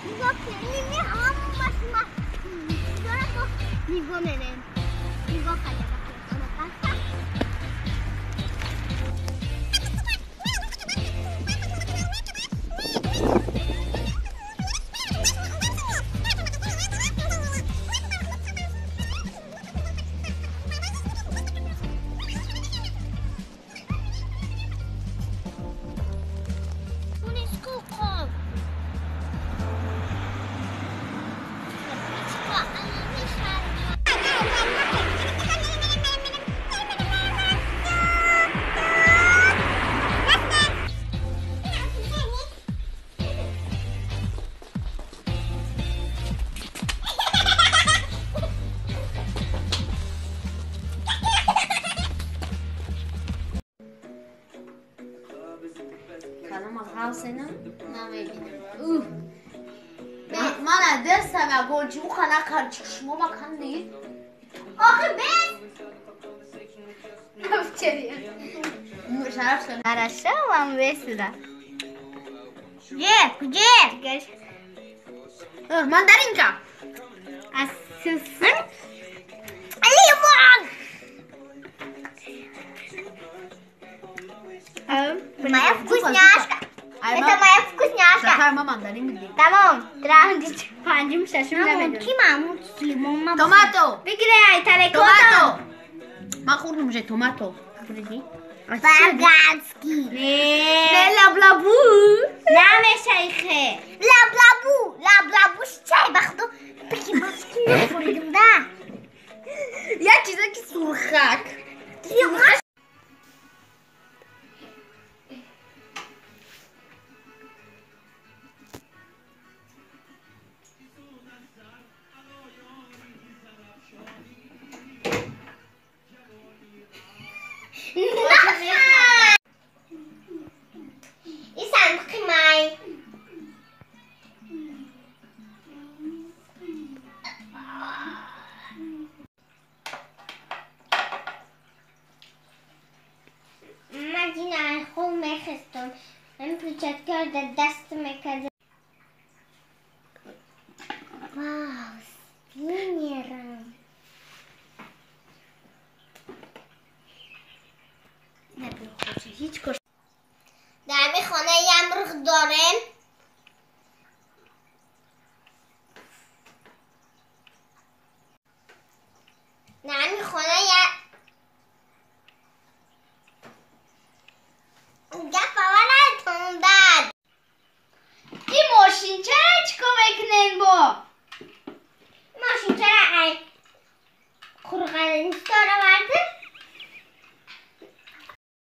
Нигоҳ кунед, ҳамаш дора, нигоҳ мерем. Нигоҳ кардем. من دستم گلچی او خانه کرد شما مکان نیست. آخه بس. Хорошо вам весело. Где? Где? Мандаринка. А сыр? Лимон! Моя вкусняшка. Это моя вкусняшка. Тамом. Панҷум, шашум намедонам. Ки маъмул лимон ма? Томато. Бигирай талекото. Томато. Ман хӯрдум уже томато. Богатский. Не, лаблабу. Намешай хе. Лаблабу. Лаблабу чай бахто. Бики маски нахӯрдум да. Як чиза ки сурхак. Даст мекардам. Вау, спиннером. Дар ҳамин хона як мурғ дорем. Дар ҳамин хона як гап аввалатон бад. Ин мошинчара чӣ кор мекунем бо? Мошинчара ай қурғанистон.